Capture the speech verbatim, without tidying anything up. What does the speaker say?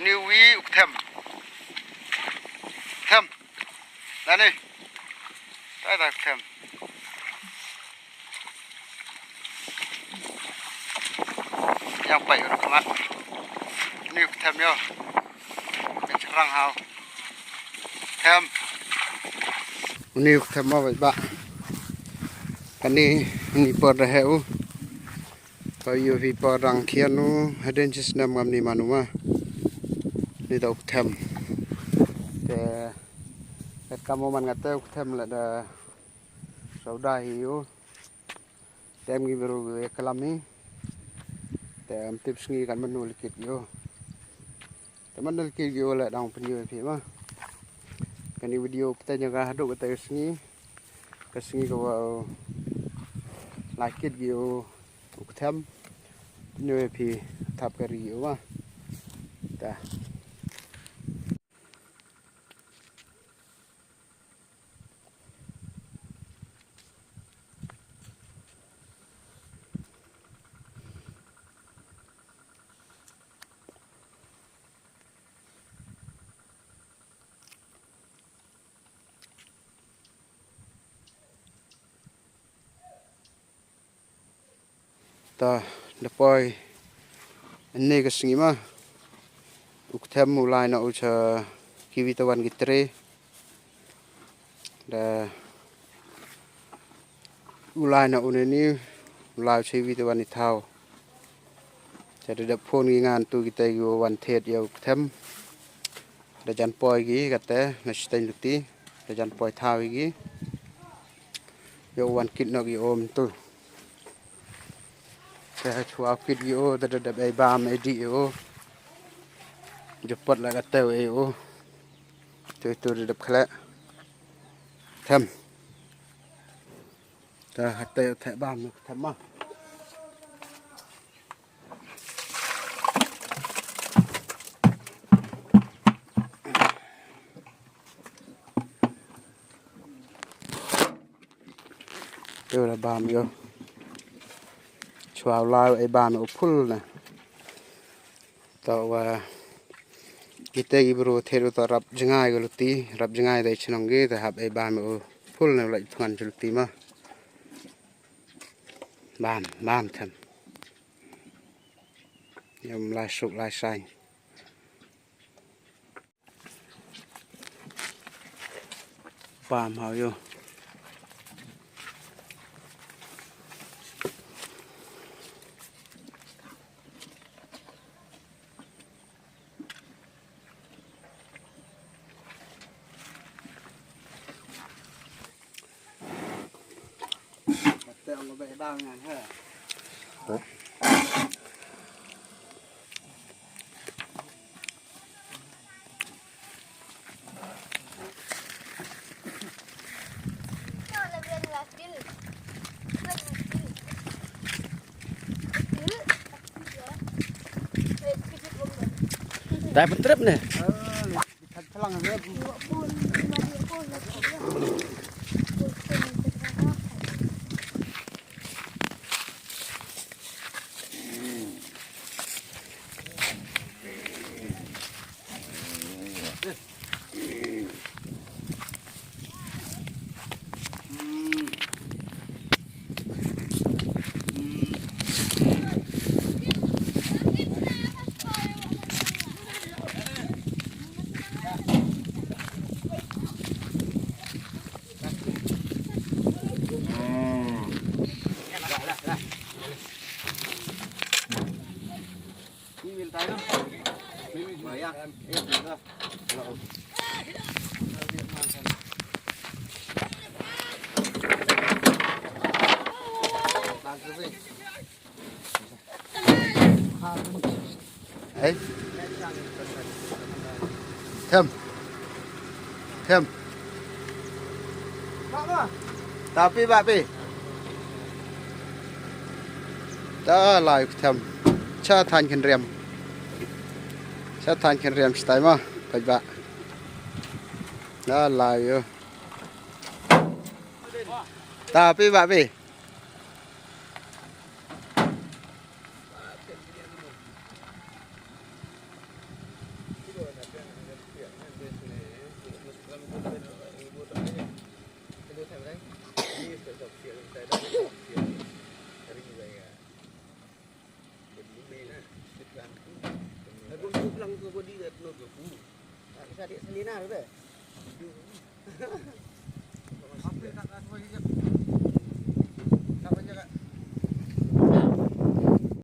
Ni wi u kthem. Kthem. Lani. Tai tai u kthem. Yang pai u khmat. Ni u kthem yo. Min srang hau. Kthem. Ni u kthem ma bai ba. Kani ni por da he u. Ka yoh phi pa rang khian u, hadien chi snem ngam ni man u ma. Ni da u kthem. Te, et kam u man nga te u kthem le da sauda hi u. Te em ki bru ya kalam hi. Te em tip sngi kan manu likit yo. Te manu likit yo le dang pynyo phi ma. Kani video pte nya ka hadooh kate sngi. Ka sngi ka wa u lai kit ki u, u kthem. Pynyo phi thap ka ri u ma. Ta. Ta, da poi. Ynne ka sngi ma. U kthem u lai noh u cha kiwi tawan ki tre. Da u lai noh u ne ni, u lai u cha kiwi tawan i thaw. Cha da dep phone ki ngan tu ki te ki wan thied ya u kthem. Da jan poi ki kate, na chiteng luti. Da jan poi thaw ki. Yow wan kit noh ki om tu. Te chwa kit ki o, te da dep ei bam ei di o. Jopot la ka teu ei o. Tu tu da dep khle. Them. Te ha teu te bam them ma. Yow la bam yow. Chwa u lai ei bam u phul na. To wa kite ki bru thied u to rap jngai ko luti, rap jngai dei chnong ki, te hap ei bam u phul na, u lai thungan chu luti ma. Bam, bam them. Yam lai suk lai sain. Bam hau yow. Dai pyntrep ne. Ei. Them. Them. Tapi bak pi. Ta lai them. Cha than khen riam. Cha than khen riam stai ma. Pai bak. Ta lai yo. Tapi bak pi. Sia lang tai da, sia. Ring saya. Beli na. Aku tu lang ke body that no ke pu. Bisa di seminar be.